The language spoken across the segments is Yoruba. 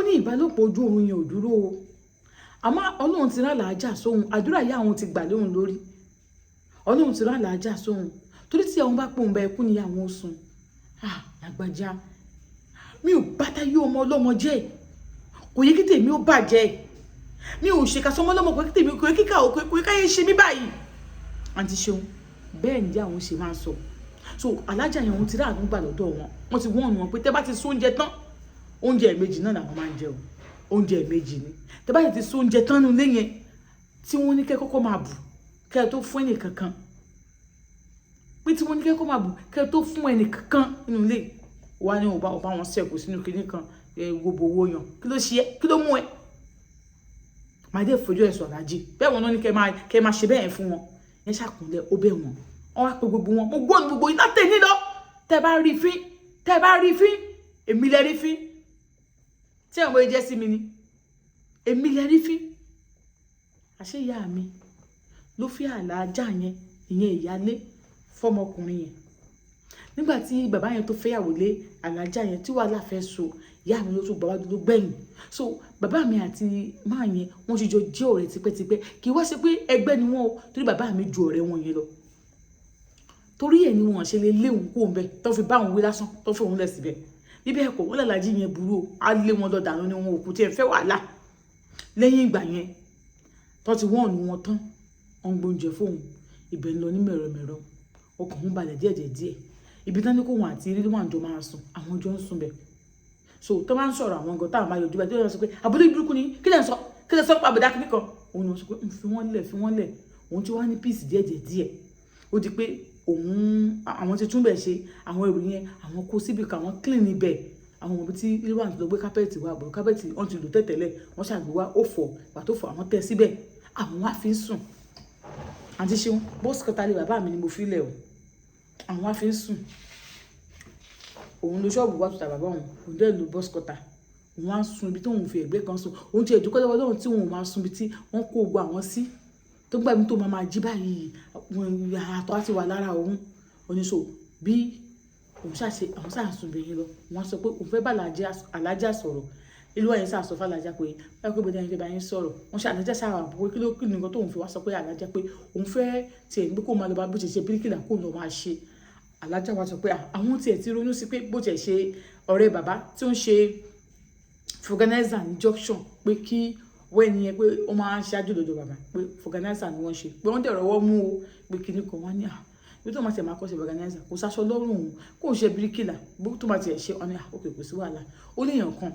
Ní ìbálòpọ̀ ojú oorun yẹn ò dúró o, àmọ́ Ọlọ́run ti rán àlàájá sóhun. Àdúrà ìyá àwọn ti gbà lóhun lórí. Ọlọ́run ti rán àlàájá sóhun, torí tí àwọn bá pòun bá ẹkún ni àwọn sùn. Ah, lágbájá, mi ò bá táyé ọmọ ọlọ́mọ jẹ́. Kò yẹ kí tèmi ó bàjẹ́. Mi ò ṣèkà sọmọ ọlọ́mọ. Kò yẹ kí tèmi, kò yẹ kíkà, kò yẹ káyé ṣe mí báyìí. Àǹtí Ṣeun, bẹ́ẹ̀ ni àwọn ṣe máa ń sọ. So alájà yẹn, òun ti rí àánú gbà lọ́dọ̀ wọn. Wọ́n ti wọ́n wọn pé tẹ́ bá ti sún oúnjẹ tán, oúnjẹ méjì náà làwọn máa ń jẹ o, oúnjẹ méjì ni. Tẹ́ bá ti sún oúnjẹ tán nílé yẹn, tí wọ́n ní kẹ́ kọ́kọ́ máa bù kẹ́ ẹ tó fún ẹnì kankan, pé tí wọ́n ní kẹ́ kọ́kọ́ máa bù kẹ́ ẹ tó fún ẹnì kankan nínú ilé wa ní ọba ọba wọn sẹ̀kù sínú kinní kan. Gbogbo owó yan, kí ló ṣe é? Kí ló mú ẹ màá dé fojú ẹ̀sùn alájí? Bẹ́ẹ̀ wọn náà ní kẹ́ máa ṣe bẹ́ẹ̀ fún wọn yẹn. Ṣàkúnlẹ̀, ó bẹ̀ wọ́n, wọ́n wá pé gbogbo wọn. Mo gbọ́ ní gbogbo yín látẹ̀ ní lọ. Tẹ́ bá rí fín, tẹ́ bá rí fín, èmi lẹ rí fín. Tí àwọn ọmọ jẹ́ sí mi ni èmi lẹ rí fín. Àṣé ìyá mi ló fi àlàájá yẹn, ìyẹn ìyálé fọmọkùnrin yẹn, nígbà tí bàbá yẹn tó fẹ́yàwó lé àlàájá yẹn, tí wàhálà fẹ́ so, ìyá mi ló tún gbà wájú ló gbẹ̀yìn. So bàbá mi àti máa yẹn, wọ́n ti jọ jẹ́ ọ̀rẹ́ tipẹ́tipẹ́. Kì í wá ṣe pé ẹgbẹ́ ni wọ́n o, torí bàbá mi ju ọ̀rẹ́ wọn yẹn lọ. Torí ẹ̀ ni wọ́n ṣe lè léwu kó ń bẹ tó fi bá òun wí lásán, tó fi òun lẹ̀ síbẹ̀. Bíbẹ́ ẹ̀kọ́ wọ́n lálàájì yẹn burú o, á lé wọn lọ dànù ni. Wọn ò kú tí ẹ fẹ́ wàhálà. Lẹ́yìn ìgbà yẹn tó ti wọ́n ọ̀nù wọn tán, wọ́n gbóúnjẹ fóun, ibẹ̀ ń lọ ní mẹ̀rọ̀mẹ̀rọ̀, ọkàn òun balẹ̀ díẹ̀ díẹ̀. Ibi tán ní kó wọn àti rí wọn jọ máa sùn, àwọn jọ ń sùn bẹ̀. So tó bá ń sọ̀rọ̀, àwọn gan táwọn bá yọjú báyìí, tó yẹ sọ pé àbúrò burúkú ni, kí lẹ̀ ń sọ? Kí lẹ̀ sọ pa àbùdá kíní kan? Òun ni wọ́n sọ pé ń fi wọ́n lẹ̀, fi wọ́n lẹ̀. Òun ti wá ní peace díẹ̀ díẹ̀ díẹ̀. Ó di pé òun, àwọn ti tún bẹ̀ ṣe, àwọn èrò yẹn, àwọn kó síbi kan, àwọn clean ibẹ̀. Àwọn ọmọ tí Rilwan ti lọ gbé carpet wá bọ̀, carpet wọ́n ti lò tẹ́tẹ̀lẹ̀, wọ́n ṣàgbé wá, ó fọ̀ pàtó fọ̀, àwọn tẹ́ síbẹ̀, àwọn wá fi ń sùn. Àǹtí Ṣeun, boys quarter lé bàbá mi ni mo fi lẹ̀ o, àwọn wá fi ń sùn. Òun lo ṣọ́ọ̀bù wá tuta bàbá òun, òun dẹ̀ lo boys quarter. Òun á sùn ibi tí òun fi ẹ̀gbẹ́ kan sùn. Òun ti ẹ̀dúpẹ́ lọ́wọ́ Ọlọ́run tí òun máa sùn ibi tí wọ́n kó gbogbo àwọn sí, tó gbà mí tó máa jí báyìí, àtọ̀ á ti wà lára òun. Oníṣòwò bí òun ṣàṣe, àwọn ṣáà sùn bẹ̀yẹn lọ. Wọ́n sọ pé òun fẹ́ bá alájà sọ̀rọ̀. Ìlú ẹ̀yìn ṣáà sọ fún alájà pé báyìí pé bóyá ẹni fẹ́ bá yín sọ̀rọ̀. Wọ́n ṣe alájà ṣáà wà pé kí ló, kí ni nǹkan tóun fi wá sọ pé alájà pé òun fẹ́ tiẹ̀ ní pé kó máa lọ bá bó ṣe ṣe bíríkìlà, kó lọ máa ṣe. Alájà wa sọ pé àwọn tiẹ̀ ti ronú sí pé bó tiẹ̀ ṣe ọ̀rẹ́ bàbá tí ó ń ṣe vulcanizer ní junction, pé kí wọ́n ẹni yẹn, pé ó máa ń ṣáájú lọ́dọ̀ bàbá, pé vulcanizer ni wọ́n ṣe, pé wọ́n dẹ̀ rọwọ́ mú o, pé kíní kan. Wọ́n ní à bí tó máa tiẹ̀ máa kọ́ ṣe vulcanizer, kò sáṣọ lọ́rùn òun, kò ń ṣe bíríkìlà, bó tó máa tiẹ̀ ṣe ọ̀nà òkè, kò sí wàhálà. Ó léèyàn kan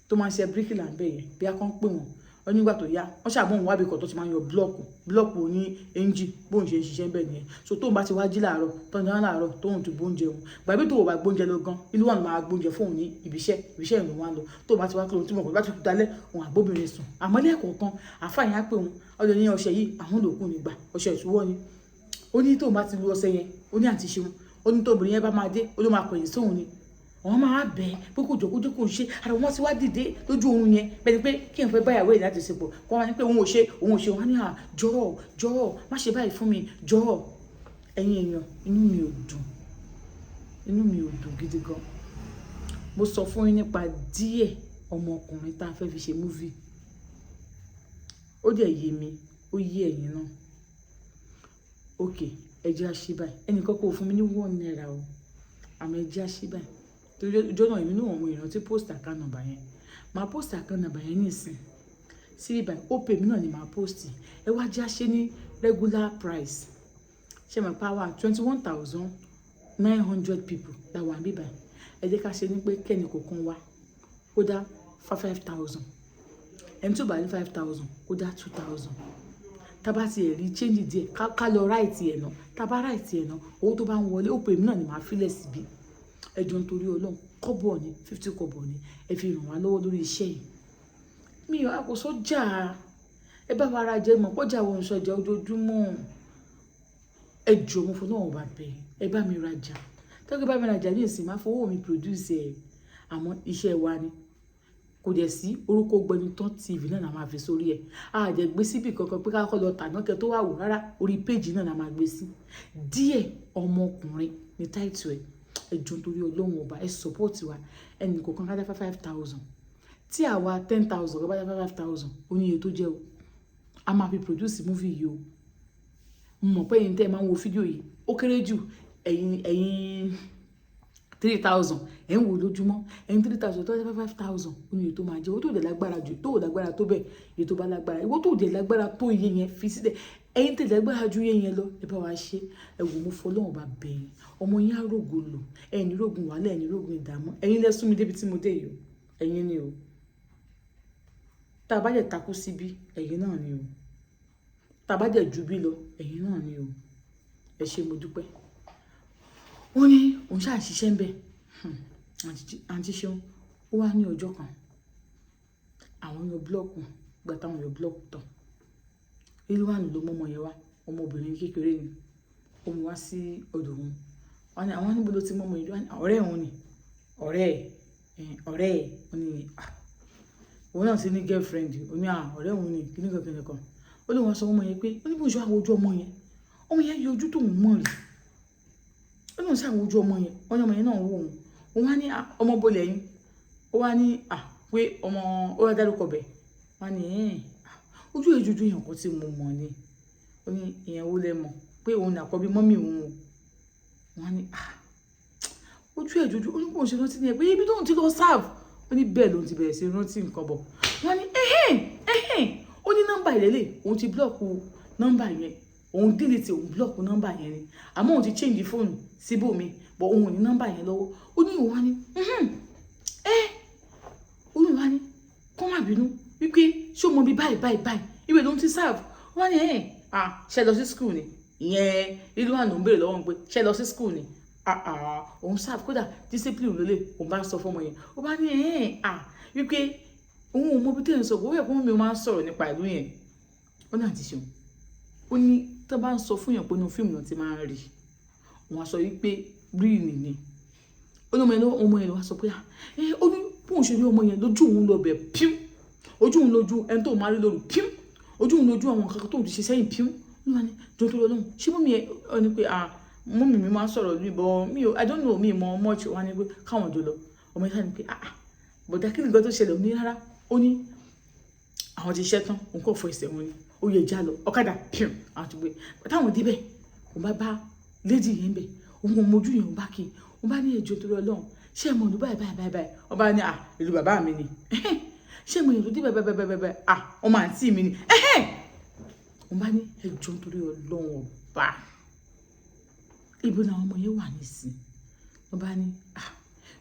tó máa ń ṣe bíríkìlà ń bẹ̀ yẹn, bí a kàn pè wọ́n. Wọ́n nígbà tó yá, wọ́n ṣàbọ̀n wábì kan tó ti máa ń yọ block, block ní ẹ́ńjì, bóun ṣe ń ṣiṣẹ́ ń bẹ̀ nìyẹn. So tóun bá ti wá jí láàárọ̀, tó ń dáná láàárọ̀, tóun ti gbóúnjẹ òun gbàgbé, tó o bá gbóúnjẹ lọ gan, ìlú wà máa gbóúnjẹ fóun ní ibiṣẹ́, ibiṣẹ́ ìlú wa lọ. Tó o bá ti wá kí tí mo kọ̀ bá ti kú dalẹ̀, òun àbóbìnrin sùn. Àmọ́ lẹ́ẹ̀kọ̀ọ̀kan, àfáà yẹn á pè òun ọjọ́ ní ọṣẹ yìí, àwọn lòkù ní gbà ọṣẹ ìṣúwọ́ ni. Ó ní tóun bá ti lu ọṣẹ yẹn, ó ní àǹtí Ṣeun, ó ní tóbìnrin yẹn bá máa dé, ó ló máa kọ̀yìn sóhun ni. Àwọn máa bẹ̀ pé kò jọ kó ṣe ara wọn ti wá dìde lójú oorun yẹn, bẹ́ẹ̀ ni pé kí n fẹ́ báyàwó ẹ̀ láti ṣe pọ̀, kó wá ní pé òun ò ṣe, òun ò ṣe. Wọn ní à, jọ̀ọ́, jọ̀ọ́, má ṣe báyìí fún mi, jọ̀ọ́. Ẹ̀yin èèyàn, inú mi ò dùn, inú mi ò dùn gidi gan. Mo sọ fún yín nípa díẹ̀ ọmọkùnrin tá a fẹ́ fi ṣe movie. Ó dẹ̀ yé mi, ó yé ẹ̀yin náà. Ok, ẹ jẹ́ á ṣe báyìí. Ẹnìkan kò fún mi ní ₦1 o, àmọ́ ẹ jẹ́ á ṣe báyìí, torí ọjọ́ náà èmi náà mo ìrántí post account number yẹn. Màá post account number yẹn nísìn síbí báyìí. Opay mi náà ni màá post. Ẹ wá jẹ́ á ṣe ní regular price. Ṣé mo pa wá 21,900 people that wà níbí báyìí? Ẹ jẹ́ ká ṣe ní pé kẹ́ni kọ̀ọ̀kan wá kó dá 5,000. Ẹni tí ò bá ní 5,000, kó dá 2,000. Tá bá ti rí change díẹ̀, ká lọ right ẹ̀ náà. Tá bá right ẹ̀ náà, owó tó bá ń wọlé, Opay mi náà ni màá filẹ̀ síbi. Ẹ jọ̀ọ́, nítorí Ọlọ́run, kọ́bọ̀ ni, 50 kọ́bọ̀ ni, ẹ fi ràn wá lọ́wọ́ lórí iṣẹ́ yìí. Mi ò kò sọ́jà, ẹ bá wa ra jẹ mọ̀ pọ́jà wọn sọjà ojoojúmọ́. Ẹ jọ̀ọ́, mo fọlọ́run ọba bẹ̀, ẹ bá mi rajà. Tọ́kẹ́ bá mi rajà ní ìsìn, máa fowó mi produce ẹ̀. Àmọ́ iṣẹ́ wa ni, kò dẹ̀ sí orúkọ Gbẹnután TV náà la máa fi sórí ẹ̀. A jẹ́ gbé síbì kankan pé ká kọ́ lọ tà náà kẹ́ tó wà wò rárá. Orí péjì náà la máa gbé sí. Díẹ̀ ọmọkùnrin ní title ẹ̀. Ẹ jọ̀ọ́, nítorí Ọlọ́run ọba, ẹ support wa. Ẹnì kọ̀ọ̀kan ká dá 5,000. Tí àwa 10,000 bá dá 5,000, ó ní iye tó jẹ́ o. A máa fi produce movie yìí o. Mo mọ̀ pé ẹ̀yin tẹ́ ẹ máa ń wo fídíò yìí, ó kéré jù, ẹ̀yin 3,000 ẹ̀ ń wò lójúmọ́. Ẹ̀yin 3,000 tó jẹ́ 5,000, ó ní iye tó máa jẹ́. Owó tó dẹ̀ lágbára jù, tó ò lágbára tó bẹ́ẹ̀, iye tó bá lágbára, ìwọ tó dẹ̀ lágbára tó iye yẹn, fi sílẹ̀. Ẹ̀yin tẹ̀ lágbára ju iye yẹn lọ, ẹ bá wa ṣe. Ẹ wò, mo fọlọ́run bá bẹ̀ yín. Ọmọ yín á rògo lò. Ẹ ní rògùn wàhálà, ẹ ní rògùn ìdààmú. Ẹ̀yin lẹ sún mi débi tí mo dé yìí o. Ẹ̀yin ni o. Tá a bá dẹ̀ takú síbí, ẹ̀yin náà ni o. Tá a bá dẹ̀ ju bí lọ, ẹ̀yin náà ni o. Ẹ ṣé, mo dúpẹ́. Ó ní òun ṣáà ṣiṣẹ́ ń bẹ̀. Àǹtí Ṣeun, ó wá ní ọjọ́ kan, àwọn yọ block. Gbà táwọn yọ block tán, Rilwan ló mú ọmọ yẹn wá. Ọmọbìnrin kékeré ni. Ó mú wá sí ọ̀dọ̀ òun. Wọ́n ní àwọn níbo ló ti mú ọmọ yìí? Ọ̀rẹ́ òun ni, ọ̀rẹ́ ẹ̀, ọ̀rẹ́ ẹ̀. Ó ní òun náà ti ní girlfriend. Ó ní ọ̀rẹ́ òun ni, kíníkan kíníkan. Ó lóun wá sọ ọmọ yẹn pé ó ní bóun ṣe wá wojú ọmọ yẹn, ọmọ yẹn yọ ojú tóun mọ̀ rí. Ó lóun ṣàwọn ojú ọmọ yẹn. Wọ́n ní ọmọ yẹn náà wò òun. Òun wá ní ọmọ bolẹ̀ yín. Ó wá ní pé ọmọ, ó wá dárúkọ bẹ̀. Wá ní ojú ẹ̀ jojú yẹn kan tí mo mọ̀ ni. Ó ní ìyẹn wo lẹ mọ̀, pé òun ní àkọ́bí mummy òun o. Wọ́n á ní ojú ẹ̀ jojú. Ó ní bóun ṣe rántí ní ẹ pé ibi tóun ti lọ serve. Ó ní bẹ́ẹ̀ lòun ti bẹ̀rẹ̀ sí rántí nǹkan bọ̀. Wọ́n á ní ẹ̀hẹ́n ẹ̀hẹ́n. Ó ní nọ́mbà ìlélẹ̀, òun ti block nọ́mbà yẹn, òun delete, òun block nọ́mbà yẹn ni, àmọ́ òun ti change fóònù síbòmí, but òun ò ní nọ́mbà yẹn lọ́wọ́. Ó ní òun wá ní ẹ́, ó ní òun wá ní kó má bínú wípé ṣé o mọ bí báyìí báyìí báyìí ibẹ̀ lòun ti serve. Wọ́n ní ẹ̀ ṣe lọ sí school ni? Ìyẹn Rilwan ló ń béèrè lọ́wọ́ wọn pé ṣe lọ sí school ni. Òun serve, kódà discipline ló lè òun bá sọ fọmọ yẹn. Ó bá ní ẹ̀ wípé òun ò mọ bí tẹ́lẹ̀ sọ, bóyá ẹ̀kọ́ mi máa ń sọ̀rọ̀ nípa ìlú yẹn. Ó ní àti ṣeun, ó ní tó bá ń sọ fún yàn pé inú fíìmù náà ti máa ń rí, òun á sọ wípé real ni. Ó ní ọmọ yẹn ló wá sọ pé ẹ, ó ní bóun ṣe rí ọmọ yẹn, lójú òun lọ bẹ̀ píú, ojú òun lójú ẹni tó máa rí lóru píú, ojú òun lójú àwọn nǹkan tó ti ṣe sẹ́yìn píú. Ó ní jọ tó lọ lọ́hùn, ṣé mummy ẹ? Ọ ní pé mummy mi máa ń sọ̀rọ̀ mi bọ̀ mi ò, I don't know, mi mọ̀ much. Wá ní pé káwọn jọ lọ. Ọmọ yẹn sáà ní pé bọ̀dá, kí ni nǹkan tó ṣẹlẹ̀? Ó ní rárá. Ó ní àwọn ti ṣẹ́ tán, òun kò fọ ẹsẹ̀ wọn ni, ó yẹ já lọ ọ̀kadà píù. Àwọn ti gbé táwọn débẹ̀, òun bá bá lady yẹn bẹ̀, òun kò mojú yẹn. Òun bá kí, òun bá ní ẹjọ́ torí Ọlọ́run, ṣé ẹ mọ̀ ìlú báyìí báyìí báyìí báyìí? Ọba ní ìlú bàbá mi ni. Ṣé mo yàn tó dé báyìí báyìí báyìí báyìí? Ọmọ àǹtí mi ni. Òun bá ní ẹjọ́ torí Ọlọ́run ọba, ibo làwọn ọmọ yẹn wà nísìn? Wọ́n bá ní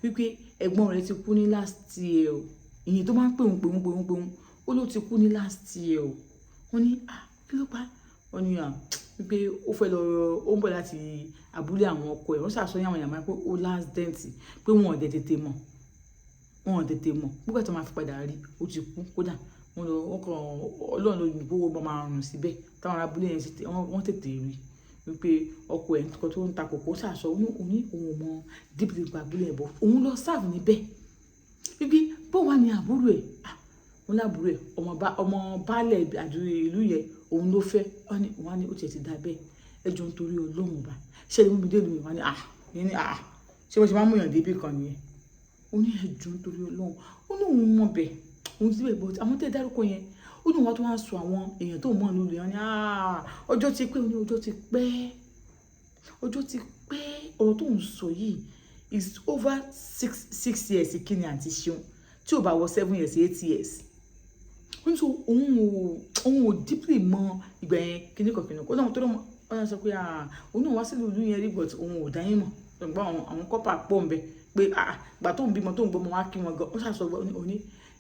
wípé ẹ̀gbọ́n rẹ̀ ti kú ní last year o. Ìyẹn tó máa ń pè òun, pè òun, pè òun, pè òun, ó ló ti kú ní last year o. Wọ́n ní kí ló pa? Wọ́n ní wípé ó fẹ́ lọ, ó ń bọ̀ láti abúlé àwọn ọkọ ẹ̀. Wọ́n ṣàṣọyún àwọn èèyàn máa pé ó l'accident, pé wọn ò dẹ̀ tètè mọ̀, wọn ò tètè mọ̀. Nígbà tó máa fi padà rí, ó ti kú. Kódà wọ́n lọ, wọ́n kàn Ọlọ́run ló ní gbówó bọ́ máa rùn síbẹ̀ táwọn abúlé yẹn sì wọ́n tètè rí wípé ọkọ ẹ̀ kan tó ń ta kòkó ṣàṣọ. Ó ní òun ò mọ deeply nípa abúlé ẹ̀ bọ̀, òun lọ serve níbẹ̀. Wípé bó wà ní àbúrò ẹ̀, wọn lábúrò ẹ̀, ọmọ baálẹ̀ àdúrà ìlú yẹn, òun ló fẹ́. Wọ́n ní ó tiẹ̀ ti dà bẹ́ẹ̀. Ẹ jọ̀ọ́, nítorí Ọlọ́run ọba, ṣé ẹ mú mi dé ìlú mi? Wọ́n ní ní ṣé wọ́n ṣe máa ń mú èèyàn débi kan nìyẹn? Ó ní ẹ jọ̀ọ́, nítorí Ọlọ́run. Ó ní òun mọ̀ bẹ́ẹ̀, òun ti bẹ̀ bọ́ àwọn tẹ́ dárúkọ yẹn. Ó ní wọ́n tó wá sọ àwọn èèyàn tó mọ̀ lórí wọn ní ọjọ́ ti pẹ́. Ó ní ọjọ́ ti pẹ́, ọjọ́ ti pẹ́. Ọ̀rọ̀ tó ń sọ yìí is over six years. Kí ni, àǹtí Ṣeun, tí ò bá wọ 7 years, 8 years. Ó ní sọ òun ò deeply mọ ìgbà yẹn, kíníkan kíníkan. Ó náà tó lọ́mọ wọ́n sọ pé òun náà wá sílùú ìlú yẹn rí, but òun ò dá yín mọ̀. Ṣùgbọ́n àwọn corper pọ̀ ń bẹ pé gbà tó ń bímọ, tó ń gbọmọ wá kí wọn gan. Ó ṣàṣọ òní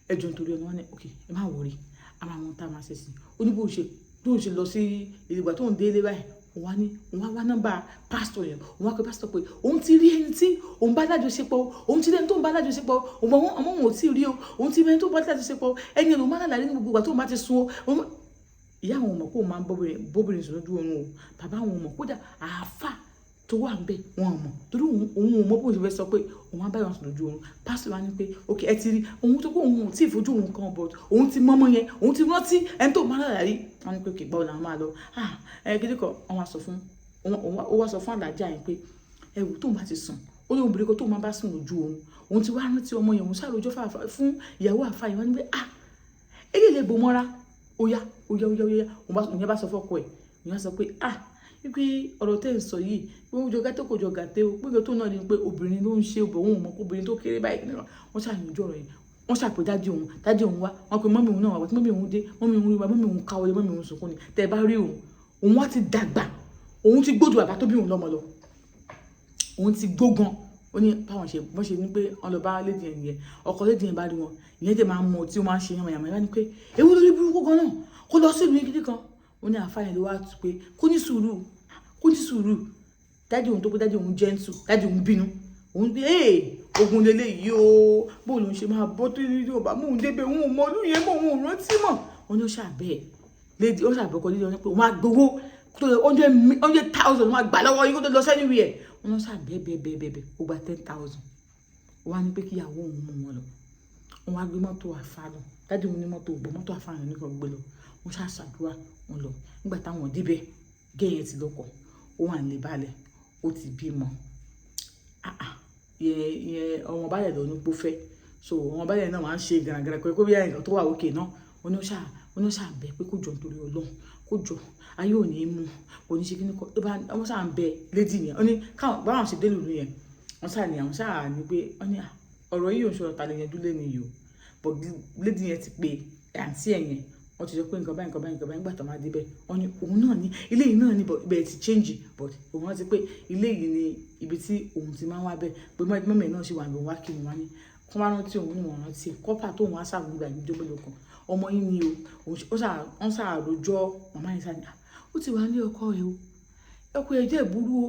ẹjọ́ nítorí ọ̀nà. Wọn ní ok, ẹ má worry, a máa mọ tá a máa ṣe sí. Ó ní bó ṣe tó ń ṣe lọ sí ìgbà tó ń délé báyìí, òun wá ní òun wá wá nọ́mbà pásítọ̀ yẹn. Òun wá pé pásítọ̀ pé òun ti rí ẹni tí òun bá lájọṣepọ̀, òun ti rí ẹni tó ń bá lájọṣepọ̀, òun bọ̀ ọmọ òun ò tí ì rí o, òun ti rí ẹni tó ń bá lájọṣepọ̀, ẹni òun máa ń lálàá ní gbogbo ìgbà tó ń bá ti sun o. Ìyá àwọn ọmọ kó máa ń bóbìnrin sùn lójú oorun o. Bàbá àwọn ọmọ, kódà àáfà tó wà ń bẹ̀, wọn mọ̀, torí òun ò mọ̀ bóun ṣe fẹ́ sọ pé òun á bá wọn sùn lójú oorun. Pásítọ̀ wa ní pé ok, ẹ ti rí òun tó kó òun ò tí ì fojú òun kan, but òun ti mọ́mọ́ yẹn, òun ti rántí ẹni tó máa lálàá rí. Wọn ní pé ok, báwo làwọn máa lọ? Ẹ kíni kan, wọn wá sọ fún, ó wá sọ fún àlàjá yẹn pé ẹ wò, tóun bá ti sùn, Ó ní obìnrin kan tó máa bá sùn lójú oorun, òun ti wá rántí ọmọ yẹn. Òun ṣàròjọ fún ìyàwó àfa yẹn. Wọ́n ní pé, "Ah, eléyìí lè bò mọ́ra." Ó yá, ó yá, ó yá, ó yá. Òun yẹn bá sọ fọ́kọ ẹ̀. Òun yẹn sọ pé, "Ah, wípé ọ̀rọ̀ tẹ́ ń sọ yìí, pé ó jọ gàtẹ́, kò jọ gàtẹ́ o, pé nǹkan tó náà ni pé obìnrin ló ń ṣe bọ̀, òun ò mọ̀ pé obìnrin tó kéré báyìí nìkan." Wọ́n ṣàyànjú ọ̀rọ̀ yẹn. Wọ́n ṣàpè daddy òun. Daddy òun wá. Wọ́n pe mummy òun náà wá. Tí mummy òun dé, mummy òun rí wa, mummy òun káwọlé, mummy òun sunkún ni. Tẹ́ ẹ bá rí òun, òun wá ti dàgbà, òun ti gbójú bàbá tó bí òun lọ́mọ lọ, òun ti gbógan. Ó ní báwọn ṣe bọ́n ṣe ní pé wọ́n lọ bá lady yẹn nìyẹn. Ọkọ lady yẹn bá rí wọn, ìyẹn tẹ̀ máa ń mọ tí ó máa ń ṣe yànmọ̀yànmọ̀. Yẹn bá ní pé ewu lórí burúkú gan náà kó lọ sí ìlú yìí gidi kan. Ó ní àáfàá yẹn ló wá tù pé kó ní sùúrù, kó ní sùúrù. Daddy òun tó pé daddy òun gentle, daddy òun bínú. Òun bí ee ogun lélẹ́yìí o, bóun ló ń ṣe máa bọ́ tó ní ọba mú un débẹ̀, òun ò mọ ọdún yẹn mọ́, òun ò rántí mọ́. Ó ní ó ṣàbẹ̀ lady, ó ṣàbẹ̀ ọkọ lady wọn pé òun máa gbowó kó tó lọ 100,000, òun máa gbà lọ́wọ́ yín kó tó lọ sẹ́ni wíẹ̀. Wọn lọ ṣàbẹ̀ bẹ́ẹ̀ bẹ́ẹ̀ bẹ́ẹ̀ bẹ́ẹ̀, ó gba 10,000. Ó wá ní pé kíyàwó òun mú wọn lọ. Wọn wá gbé mọ́tò àfa lọ. Daddy òun ní mọ́tò ògbó, mọ́tò àfa yẹn nìkan gbé lọ. Wọn ṣàṣàdúrà wọn lọ. Nígbà táwọn débẹ̀, gẹ́yẹn ti lọ́kọ, ó wà nílé balẹ̀, ó ti bímọ. Ah ah, ìyẹn ọmọ balẹ̀ lọ ní pọ́fẹ́. So ọmọ balẹ̀ náà máa ń ṣe gàràgàrà pé kó bí nǹkan tó wà òkè náà. Ó ní ó ṣáà bẹ̀ pé kó jọ nítorí Ọlọ́run, kó jọ, ayé ò ní mú, kò ní ṣe kí ní kọ́ tó bá wọ́n ṣáà ń bẹ lady yẹn. Ó ní káwọn báwọn ṣe dé ìlú yẹn, wọ́n ṣáà ní àwọn ṣáà ní pé wọ́n ní ọ̀rọ̀ yìí ò ń ṣọ̀rọ̀ ta lè yanjú lé nìyí o. But lady yẹn ti pe àǹtí ẹ̀ yẹn, wọ́n ti sọ pé nǹkan báyìí, nǹkan báyìí, nǹkan báyìí. Nígbà tó máa débẹ̀, wọ́n ní òun náà ní ilé yìí náà ní, but ibẹ̀ ti change. But òun rántí pé ilé yìí ni ibi tí òun ti máa ń wá bẹ́ẹ̀, pé mummy náà ṣì wà ní òun wá kí òun wá ní kó wá rántí òun ní wọ́n rántí kọ́pà tó òun wá ṣàwọn ìgbà ìjọ mélòó kan, ọmọ yìí ni o. Wọ́n ṣàròjọ́. Màmá yẹn sáà ní ó ti wà ní ọkọ ẹ o, ọkọ ẹ jẹ́ ìbúrú o,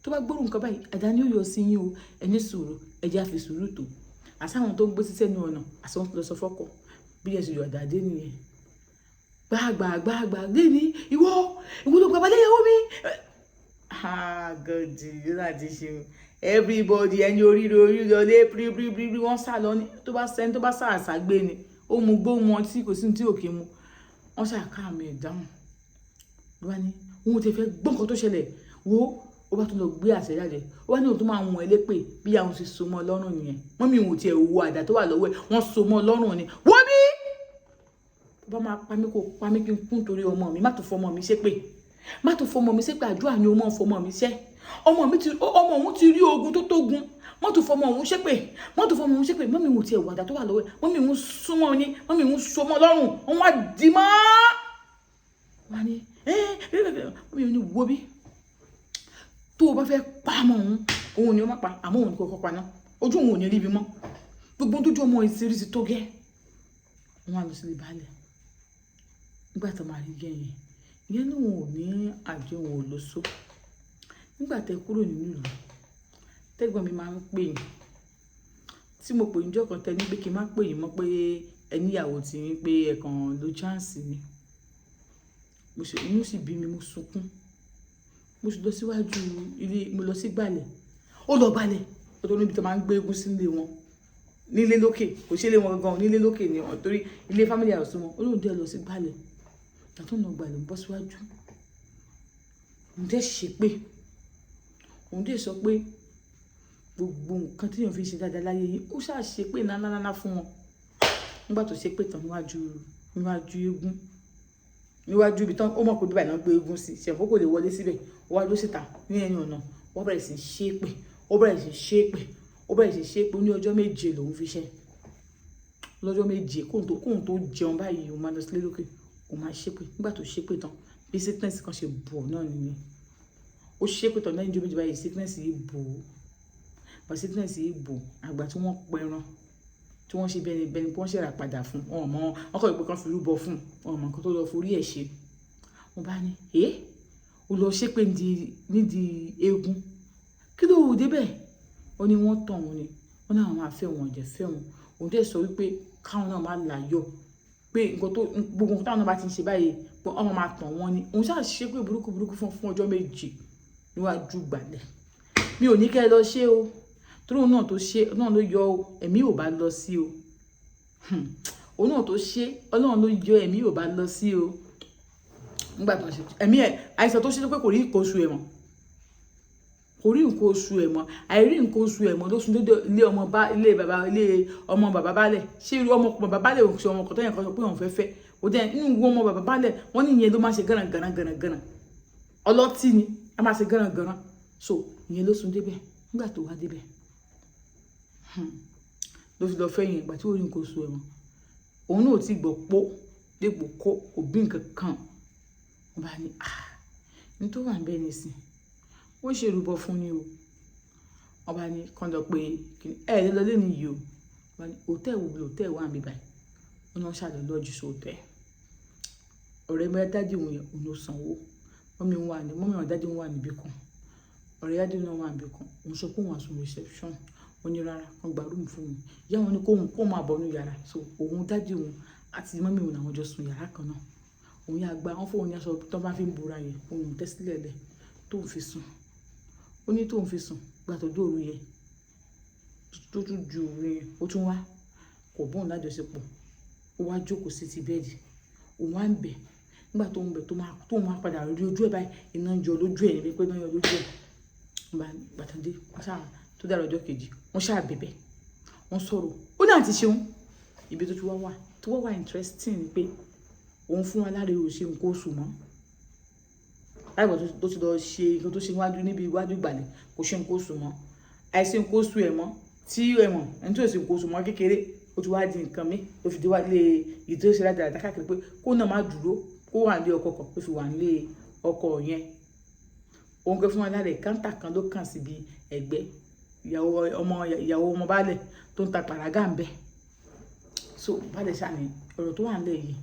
tó bá gbórùn nǹkan báyìí, àdá ni ó yọ sí yín o. Ẹ ní sùúrù, ẹ jẹ́ àfi sùúrù tó àsáwọn tó ń gbé sísẹ́ ní ọ̀nà àsáwọn tó lọ sọ fọ́kọ. Bí ẹ sì yọ àdá dé nìyẹn, gbàgbà gbàgbà lẹ́ni, ìwọ, ìwọ ló gbàgbà lẹ́yàwó mi. Ah, God, yóò láti ṣe everybody ẹni oríire orí lọlé pírípírípírí. Wọ́n sá lọ ní tó bá sẹ́ni tó bá sá àṣàgbé ni ó mu gbó mu ọtí, kò sí ní tí ò kí mu. Wọ́n ṣàká àmì ẹ̀ dáhùn ló bá ní òun ti fẹ́ gbọ́ nǹkan tó ṣẹlẹ̀ wo. Ó bá tún lọ gbé àṣẹ jáde, ó bá ní òun tó máa wọ̀n ẹ́ lépè. Bí àwọn ti so mọ́ lọ́rùn nìyẹn. Mummy òun tiẹ̀ wo àdá tó wà lọ́wọ́ ẹ̀, wọ́n so mọ́ lọ́rùn ni. Wọ́n bí tó bá máa pa mí, kó pa mí kí n kún torí ọmọ mi. Má tó fọmọ mi ṣépè, má tó fọmọ mi ṣépè. Àdúrà ni o máa ń fọmọ mi ṣẹ́. Ọmọ mi ti, ọmọ òun ti rí ogun tó tógun. Má tó fọmọ òun ṣépè, má tó fọmọ òun ṣépè. Mummy òun tiẹ̀ wo àdá tó wà lọ́wọ́ ẹ̀. Mummy òun súnmọ́ ni, mummy òun so mọ́ lọ́rùn, òun wá dì mọ́. Wọ́n á ní ẹ́ mummy òun ní wo bí tó o bá fẹ́ pa ọmọ òun, òun ni ó má pa, àmọ́ òun ni kò kọ́ pa náà, ojú òun ò ní rí ibi mọ́, gbogbo tójú ọmọ ìṣirí ti tó gẹ́. Wọ́n á lọ sílé baálẹ̀. Nígbà tó máa rí gẹ́yìn ìyẹn náà, ò ní àjọ òun ò lọ só. Nígbà tẹ kúrò nínú ìlú, tẹ́gbọ́n mi máa ń pè yín, tí mo pè níjọ́ kan, tẹ ní pé kí n má pè yín mọ́, pé ẹ níyàwó tí yín, pé ẹ̀kan ló chance ni. Mo sì, inú sì bí mi, mo sunkún. Mo sì lọ síwájú ilé, mo lọ sí gbàlẹ̀. Ó lọ gbàlẹ̀, ó tó níbi tó máa ń gbé eégún sílé wọn nílé lókè. Kò sí ilé wọn gangan, nílé lókè ni wọn, torí ilé family house wọn. Ó lóun dé lọ sí gbàlẹ̀. Ìgbà tó ń lọ gbàlẹ̀, ń bọ́ síwájú, òun dẹ̀ ṣépè, òun dẹ̀ sọ pé gbogbo nǹkan tí èèyàn fi ṣe dáadáa láyé yìí, ó ṣáà ṣépè ńláńláńlá fún wọn. Nígbà tó ṣépè tán níwájú eégún, níwájú ibi tán, ó mọ̀ pé bíbá náà gbé eégún sí, ṣẹ̀fọ́ kò lè wọlé síbẹ̀. Ó wá dúró síta ní ẹnu ọ̀nà, ó bẹ̀rẹ̀ sí ṣépè, ó bẹ̀rẹ̀ sí ṣépè, ó bẹ̀rẹ̀ sí ṣépè. Ó ní ọjọ́ 7 lòún fi ṣẹ́, lọ́jọ́ 7 kóun tó jẹun báyìí, òun máa lọ sílé lókè, òun máa ṣépè. Nígbà tó ṣépè tán, bí sickness kan ṣe bò náà nìyẹn. Ó ṣépè tán lẹ́yìn ọjọ́ 7 báyìí, sickness yìí bò ó. But sickness yìí bò, àgbà tí wọ́n pẹran, tí wọ́n ṣe bẹ́ni bẹ́ni pé wọ́n ṣẹ̀rà padà fún wọn mọ́, wọn kọ̀ pé kán fi rúbọ fún wọn mọ́ nǹkan tó lọ forí ẹ̀ ṣe. Wọ́n bá ní ẹ́ ó lọ ṣépè nídìí eégún, kí ló wù débẹ̀? Ó ní wọ́n tàn òun ni, wọ́n náà máa fẹ́ wọn, jẹ́ fẹ́ wọn. Òun dẹ̀ sọ wípé káwọn náà máa láyọ̀, pé nǹkan tó gbogbo nǹkan táwọn náà bá ti ń ṣe báyìí, pé ọmọ máa tàn wọ́n ni. Òun ṣáà ṣépè burúkú burúkú fún ọjọ́ 7 níwájú gbàlẹ̀. Mi ò ní kẹ́ ẹ lọ ṣe o, torí òun náà tó ṣe náà ló yọ ẹ̀mí ò bá lọ sí o. Òun náà tó ṣe, Ọlọ́run ló yọ, ẹ̀mí ò bá lọ sí o. Nígbà tó ń ṣe ẹ̀mí ẹ̀, àìsàn tó ṣe pé kò rí ìkóṣù ẹ̀ mọ́. Kò rí nǹkan oṣù ẹ̀ mọ́. Àìrí nǹkan oṣù ẹ̀ mọ́ ló sún dédé ilé ọmọ bá ilé bàbá, ilé ọmọ bàbá balẹ̀. Ṣé irú ọmọ bàbá balẹ̀ ò ṣe ọmọ kan tó yẹn kan sọ pé òun fẹ́ fẹ́? Ó jẹ́ inú ìwọ ọmọ bàbá balẹ̀, wọ́n ní ìyẹn ló máa ṣe gánran gánran gánran gánran. Ọlọ́tí ni, a máa ṣe gánran gánran. So ìyẹn ló sún débẹ̀. Nígbà tó wá débẹ̀, ló fi lọ fẹ́ yẹn. Ìgbà tí ó rí nǹkan oṣù ẹ̀ mọ́, òun náà ò tí gbọ́ pó dépò kó kò bí nǹkan kan. Wọ́n bá ní, "Ah, ní tó wà níbẹ̀ nísìn, wọ́n ṣe ìrúbọ fún ni o." Wọ́n bá ní kán lọ pé ẹ lè lọ lé ní yìí o. Wọ́n bá ní hotel wo ni hotel wà níbí báyìí? Wọ́n ní wọ́n ṣàlọ́ lọ́jú sí hotel. Ọ̀rẹ́ mi daddy òun yẹn, òun ló sanwó. Mummy òun wà ní, mummy àwọn daddy òun wà níbí kan. Ọ̀rẹ́ daddy òun náà wà níbí kan. Òun sọ pé òun wá sùn reception. Ó ní rárá, kán gba room fún òun. Ìyá wọn ní kó máa bọ̀ nínú yàrá. So òun, daddy òun àti mummy òun làwọn jọ sùn yàrá kan náà. Òun yà gba, wọ́n fún òun ní aṣọ tó bá fi ń bora yẹn, òun tẹ́ sílẹ̀ lẹ̀ tó ń fi sùn. Ó ní tó ń fi sùn, ìgbà tó dé òru yẹn, tó tún ju òru yẹn, ó tún wá, kò bá òun lájọṣepọ̀. Ó wá jókòó sí ti bed. Òun wá ń bẹ̀. Nígbà tó ń bẹ̀, tó máa padà rí ojú ẹ̀ báyìí, iná ń yọ lójú ẹ̀ níbi pé iná ń yọ lójú ẹ̀. Ìgbà tó dé, wọ́n ṣá tó dára ọjọ́ kejì, wọ́n ṣá bẹ̀bẹ̀. Wọ́n sọ̀rọ̀. Ó ní àǹtí Ṣeun. Ibi tó ti wá wà, tó wá wà interesting ni pé òun fún wa láre ò ṣe nǹkan oṣù mọ́. Láìpẹ́ tó ti lọ ṣe nǹkan tó ṣe níwájú níbi iwájú ìgbàlẹ̀, kò ṣe nǹkan oṣù mọ́. Àìsí nǹkan oṣù ẹ̀ mọ́ tí ẹ mọ̀, ẹni tí ò ṣe nǹkan oṣù mọ́ kékeré, ó ti wá di nǹkan mi, ó fi dé wá lé èyí tó ṣe rádaràda káàkiri pé kó náà má dúró, kó wà nílé ọkọ kan, ó fi wà nílé ọkọ yẹn. Òun gan fún wa lára ẹ̀, counter kan ló kàn síbi ẹ̀gbẹ́ ìyàwó ọmọ, ìyàwó ọmọ baálẹ̀ tó ń ta pàrágà ń bẹ. So baálẹ̀ ṣáà ní ọ̀rọ̀ tó wà nílẹ̀ yìí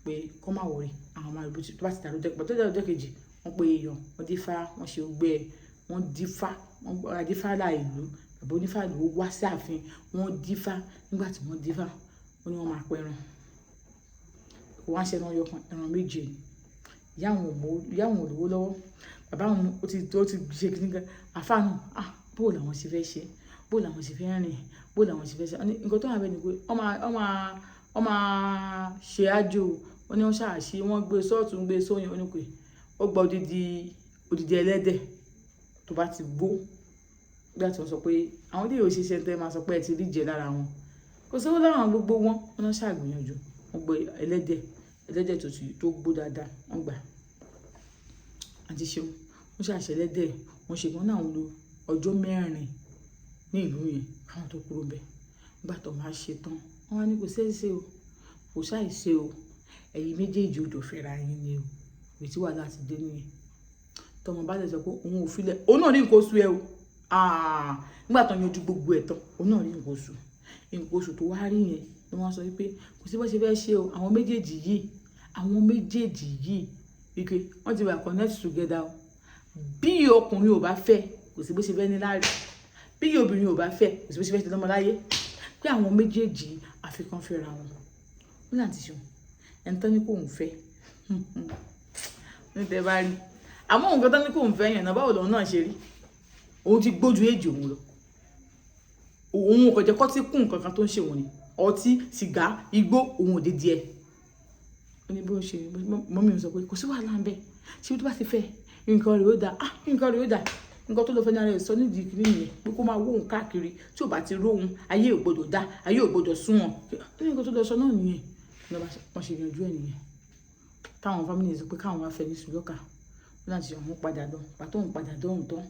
pé kó má worry, àwọn máa rí tó bá ti dàrú jẹ́ pé tó dàrú ọjọ́ kejì, wọ́n pe èèyàn, wọ́n dífá, wọ́n ṣe ogbẹ́ ẹ̀, wọ́n dífá, wọ́n adífá là ìlú, bàbá onífá ìlú wá sí ààfin, wọ́n dífá. Nígbà tí wọ́n dífá, wọ́n ní wọ́n máa pẹran. Kò wá ṣe ẹran ọyọ kan, ẹran méje ni. Ìyá àwọn ò mọ̀, ìyá àwọn ò lówó lọ́wọ́. Bàbá àwọn ó ti ṣe kíní gan. Àfáà náà, ah, bó làwọn ṣe fẹ́ ṣe, bó làwọn ṣe fẹ́ rìn, bó làwọn ṣe fẹ́ ṣe. Wọ́n ní nǹkan tó wà níbẹ̀ ni pé wọ́n máa ṣe àjò. Wọ́n ní wọ́n ṣáà ṣe, wọ́n gbé sọ́ọ̀tún, gbé sóyún. Wọ́n ní pé ó gba odidi, odidi ẹlẹ́dẹ̀ tó bá ti gbó. Nígbà tí wọ́n sọ pé àwọn tí yóò ṣe iṣẹ́ tẹ́ máa sọ pé ẹ ti rí jẹ lára wọn. Kò sówó láwọn gbogbo wọn. Wọ́n náà ṣàgbìyànjú. Wọ́n gbé ẹlẹ́dẹ̀, ẹlẹ́dẹ̀ tó ti, tó gbó dáadáa, wọ́n gbà. Àǹtí Ṣeun, wọ́n ṣà ṣe ẹlẹ́dẹ̀, wọ́n ṣe wọ́n náà lo ọjọ́ 4 ní ìlú yẹn káwọn tó kúrò níbẹ̀. Nígbà tó máa ṣe tán, wọ́n wá ní kò sí ẹ̀ṣẹ̀ o, kò ṣàìṣe o. Ẹ̀yin méjèèjì ò jọ fẹ́ra yín ni o. Ibi tí wàhálà ti dé nìyẹn. Tọmọ baálẹ̀ sọ pé òun ò fi lẹ̀, òun náà rí nǹkan oṣù ẹ o. Ah, nígbà tó yanjú gbogbo ẹ̀ tán, òun náà rí nǹkan oṣù. Nǹkan oṣù tó wá rí yẹn ni wọ́n sọ wípé kò sí bó ṣe fẹ́ ṣe o. Àwọn méjèèjì yìí wípé wọ́n ti wà connect together o. Bí ọkùnrin ò bá fẹ́, kò sí bó ṣe fẹ́ ní láárí. Bí obìnrin ò bá fẹ́, kò sí bó ṣe fẹ́ ṣe lọ́mọ láyé. Pé àwọn méjèèjì àfikún fẹ́ra wọn. Ó ní àǹtí Ṣeun, ẹni tán ní kò ń fẹ́. Ní tẹ bá rí. Àmọ́ òun kan tán ní kò ń fẹ́ yẹn náà, báwo lòun náà ṣe rí? Òun ti gbójú èjì òun lọ. Òun kò jẹ́ kó tí kún nǹkan kan tó ń ṣe òun ni. Ọtí, sìgá, igbó, òun ò dé díẹ̀. Ó ní bí ó ṣe, mummy mi sọ pé kò sí wàhálà ń bẹ. Ṣé tó bá ti fẹ́, nǹkan rẹ̀ ó dà. Ah, nǹkan rẹ̀ ó dà. Nǹkan tó lọ fẹ́ ní ara rẹ̀ sọ nídìí kíní nìyẹn pé kó máa wó òun káàkiri. Tí ò bá ti róhun, ayé ò gbọdọ̀ dá, ayé ò gbọdọ̀ sún wọn. Ní nǹkan tó lọ sọ náà nìyẹn. Ní wọ́n ṣe yanjú ẹ̀ nìyẹn. Táwọn family sọ pé káwọn wá fẹ́ ní sùlọ́kà. Ó láti òun padà lọ. Ìgbà tó ń padà dé òun tán,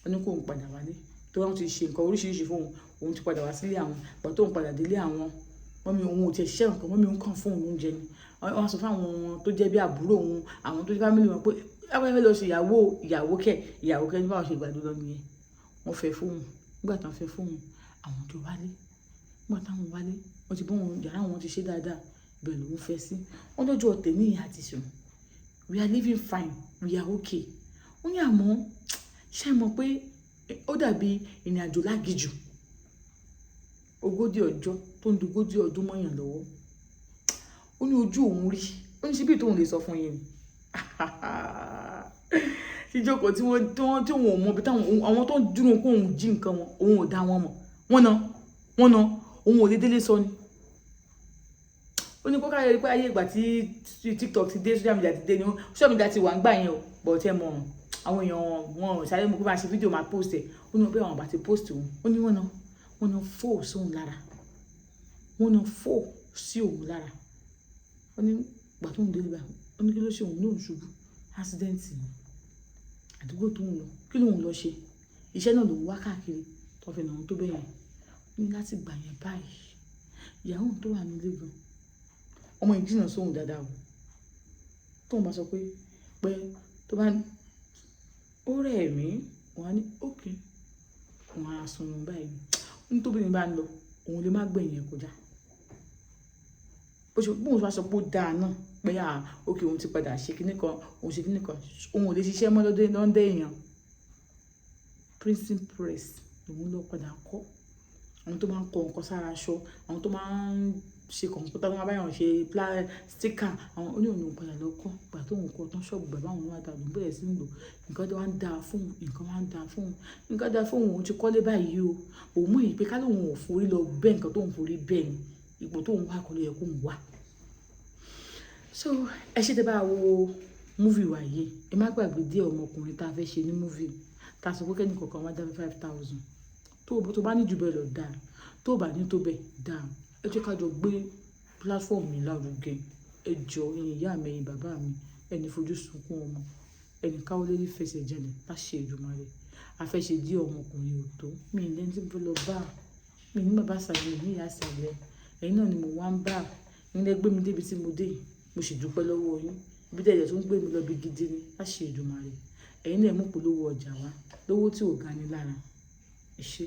ó ní kó òun padà wálé. Torí wọ́n ti ṣe nǹkan oríṣiríṣi fún òun. Òun ti padà wá sílé àwọn. Ìgbà tó ń padà dé ilé àwọn, mummy òun ò tí ì ṣiṣẹ́ nǹkan, mummy òun kàn fún òun lóúnjẹ ni. Wọ́n sọ fún àwọn tó jẹ́ bí àbúrò òun, àwọn tó jẹ́ family wọn pé lágbájá fẹ́ lọ ṣe ìyàwó, ìyàwó kẹ̀, ìyàwó kẹ̀ ní báwọn ṣe gbàdúrà lọ nìyẹn. Wọ́n fẹ́ fún òun. Nígbà tí wọ́n fẹ́ fún òun, àwọn tó wálé. Nígbà táwọn wálé, wọ́n ti bá òun, yàrá wọn ti ṣe dáadáa. Ibẹ̀ lòun fẹ́ sí. Wọ́n lọ́jọ́ tèmi àti Ṣeun. We are living fine. We are okay. Ó ní àmọ́, ṣé ẹ mọ̀ pé ó dàbí ìrìnàjò láginjù. 40 ọjọ́ tó ń di 40 ọdún mọ́yàn lọ́wọ́. Ó ní ojú òun rí. Ó ní ṣe bí tóun lè sọ fún yín ni. Jíjókòó tí wọ́n, tí wọ́n, tí òun ò mọ̀ bí táwọn, àwọn tó ń dúró kó òun jí nǹkan wọn, òun ò dá wọn mọ̀. Wọ́n ná, wọ́n ná, òun ò lè délé sọ ni. Ó ní kó káyọ̀ rí pé ayé ìgbà tí TikTok ti dé, social media ti dé ni, social media ti wà ń gbà yẹn o, but ẹ mọ̀, Àwọn èèyàn wọn ò sáré mú kó máa ṣe fídíò, máa post ẹ̀. Ó ní pé àwọn bá ti post òun, ó ní wọ́n náà fò sóun lára, wọ́n náà fò sí òun lára. Ó ní gbà tó ń délé báyìí, ó ní kí ló ṣe òun náà, ṣubú, accident ni. Àdúgbò tó ń lọ, kí lóun lọ ṣe? Iṣẹ́ náà lòun wá káàkiri tó fi nà án tó bẹ́yẹn. Ó ní láti gbà yẹn báyìí, ìyàwó òun tó wà nílé gan, ọmọ yìí jìnnà sóhun dáadáa o. Tóun bá sọ pé tó bá ní ó rẹ̀ mí, òun á ní okay, òun á sun báyìí. Ó ní tóbi ní bá ń lọ, òun lè má gbẹ̀yìn ẹ̀ kọjá. Bó ṣe bóun bá sọ pé ó dáa náà pé à okay, òun ti padà ṣe kinní kan, òun ṣe kinní kan, òun ò lè ṣiṣẹ́ mọ́ lọ́dọ̀ lọ́ndẹ̀ èèyàn. Printing press lòun lọ padà kọ́, àwọn tó máa ń kọ nǹkan sára aṣọ, àwọn tó máa ń ṣe kọ̀ǹpútà, tó máa bá yàn ṣe sticker. Àwọn ó ní òun padà lọ kọ́. Ìgbà tó òun kọ́ tán, ṣọ́ọ̀bù bàbá òun wá dà, lòun bẹ̀rẹ̀ sí ń lò. Nǹkan tó wá ń dáa fún òun, nǹkan wá ń dáa fún òun, nǹkan dáa fún òun. Òun ti kọ́lé báyìí o. Òun mọ̀ yìí pé ká lóun ò forí lọ bẹ́ẹ̀, nǹkan tóun forí bẹ́ẹ̀ ni ipò tóun wà kọ́ ló yẹ kóun wà. So ẹ ṣe tẹ́ bá wo movie wa yìí. Ẹ má gbàgbé díẹ̀ ọmọkùnrin tá a fẹ́ ṣe ní movie tá a sọ pé kẹ́ni kọ̀ọ̀kan wá dá 5,000. Tó bá ní jù bẹ́ẹ̀ lọ, dáa. Tó bá ní tó bẹ́ẹ̀, dáa. Ẹ jẹ́ ká jọ gbé platform mi lárugẹ. Ẹ jọ, ẹ̀yin ìyá mi, ẹ̀yin bàbá mi, ẹni fojú sunkún ọmọ, ẹni káwọ́ lérí fẹsẹ̀ janlẹ̀ láṣẹ Èdùmàrè. A fẹ́ ṣe díẹ̀ ọmọkùnrin ò tó mi ní lẹ́ni tí mo fẹ́ lọ bá mi ní bàbá ìsàlẹ̀, mi ní ìyá ìsàlẹ̀. Ẹ̀yin náà ni mo wá ń bá. Ẹ̀yin lẹ gbé mi débi tí mo dé yìí. Mo sì dúpẹ́ lọ́wọ́ yín. Ibi tí ẹ̀jẹ̀ tó ń gbé mi lọ bí gidi ni láṣẹ Èdùmàrè. Ẹ̀yin náà mú polówó ọjà wá lówó tí ò ga ni lára. Ẹ ṣé.